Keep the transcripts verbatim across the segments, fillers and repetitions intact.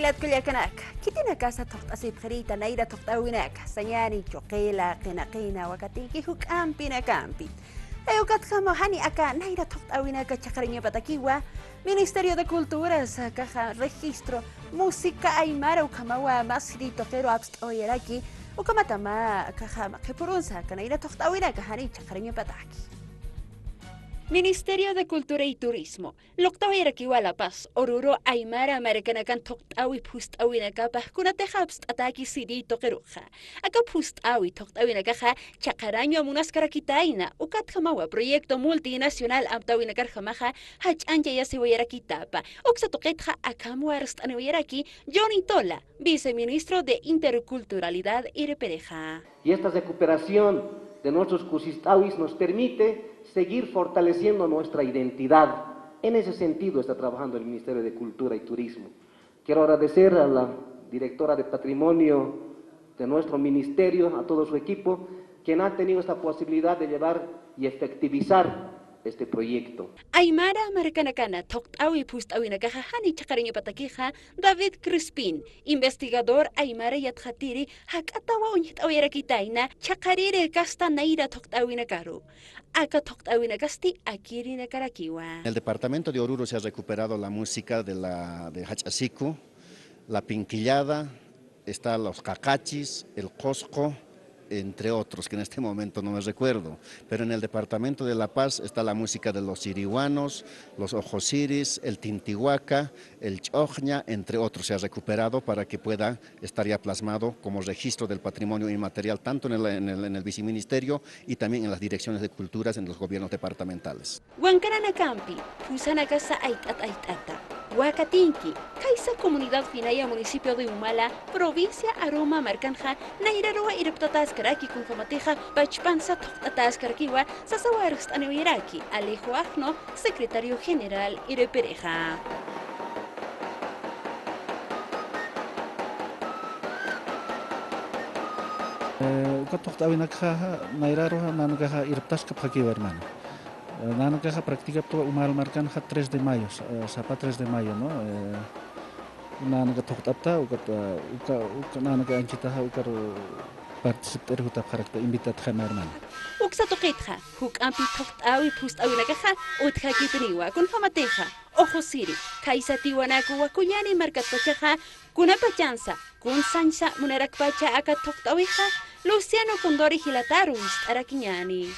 Jilat kullakanaka, khitinakasa thuqt'asipxirïta nayra thuqt'äwinaka, sañäni, chuqila, qina qina, wakatïki juk'ampinakampi. Jay ukatjamaw jani aka nayra thuqt'äwinaka chhaqhariñapatakiwa, Ministerio de Cultura sakaxa registro música aymara ukhamawa mas siri tuqiru apst'awayaraki, ukhamatama akaxa qhipürunsa aka nayra thuqt'äwinaka jani chhaqhariñapataki. Ministerio de Cultura y Turismo luqtawayarakiwa La Paz, Oruro, aymara markanakan thuqt'äwi phust'äwinakapa kunatixa apst'atäki siri tuqiruxa. Aka phust'äwi thuqt'äwinakaxa chhaqharañwa munaskarakitayna, ukatjamawa proyecto multinacional amtäwinakarjamaxa jach'añchayasiwayarakitapa. Uksa tuqitxa akham arst'aniwayaraki Johnny Tola, viceministro de Interculturalidad irpirixa. Y esta recuperación de nuestros kusist'awis nos permite seguir fortaleciendo nuestra identidad. En ese sentido está trabajando el Ministerio de Cultura y Turismo. Quiero agradecer a la directora de Patrimonio de nuestro ministerio, a todo su equipo, quien ha tenido esta posibilidad de llevar y efectivizar este proyecto. Aymara markanakana thuqt'äwi phust'äwinakaxa jani chhaqhariñapatakixa David Crispín, investigador aymara yatxatiri, jak'atawa uñjt'awayarakitayna chhaqhariri kasta nayra thuqt'äwinakaru. Aka thuqt'äwinakasti akirinakarakiwa. En el departamento de Oruro se ha recuperado la música de la, de Jach'a Siku, la pinquillada, está los qaqachis, el qosqo, entre otros, que en este momento no me recuerdo. Pero en el departamento de La Paz está la música de los siriwanos, los ojosiris, el tintihuaca, el ch'oxña, entre otros. Se ha recuperado para que pueda estar ya plasmado como registro del patrimonio inmaterial, tanto en el, en el, en el viceministerio y también en las direcciones de culturas en los gobiernos departamentales. Wankananakampi, phusanakasa ayt'at ayt'ata. Wakatïki, khaysa comunidad Finaya, municipio de Humala, provincia Aroma markanxa, nayraruwa irptatäskaraki kunjamatixa pachpansa thuqt'atäskarakiwa, sasawa arst'aniwayaraki Alejo Agno, secretario general irpirixa. Eh, uka thuqt'äwinakxa nayraruxa nanakaxa irptaskapxakiwa, hermano. Eh, nanakaxa practicapxtawa Humala markanxa tres de mayo, sa-, eh, sapa tres de mayo, ¿no? Eh, nanaka thuqt'apxta, ukat, eh, uka, uka nanaka anchitaxa ukaru participt'ir jutapxarakta, invitatxäna, hermano. Uksa tuqitxa, juk'ampi thuqt'äwi phust'äwinakaxa utjakipiniwa, kunjamatixa ojosiri, khaysa tiwanaku wakullani markatpachaxa, kunapachansa, kun sañsa munarakpacha aka thuqt'äwixa, Luciano Condori jilataru ist'arakiñäni.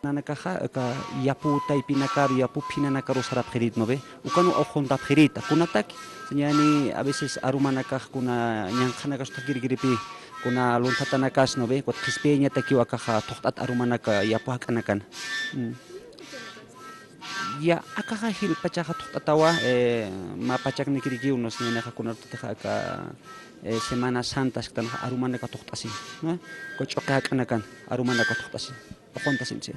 Nanakaxa, aka yapu taypinakaru, yapu phinanakaru sarapxirït, ¿no ve? Ukan uxuntapxirïta, kunataki. Sañäni, a veces arumanakax kuna ñanqhanakas utjakirikiripi, kuna lunthatanakas, ¿no ve? Ukat qhispiyañatakiw akaxa thuqt'at arumanaka yapu jak'anakan. Mm. Ya, akaxa jilpachaxa thuqt'atawa, eh, mä pachaknikirikiw, ¿no? Sañänixa kunarutatixa aka, eh, Semana Santa asktanxa arumanaka thuqt'asin, ¿no? Uka ch'uqi jak'anakan arumanaka thuqt'asin, uxuntasin, sí.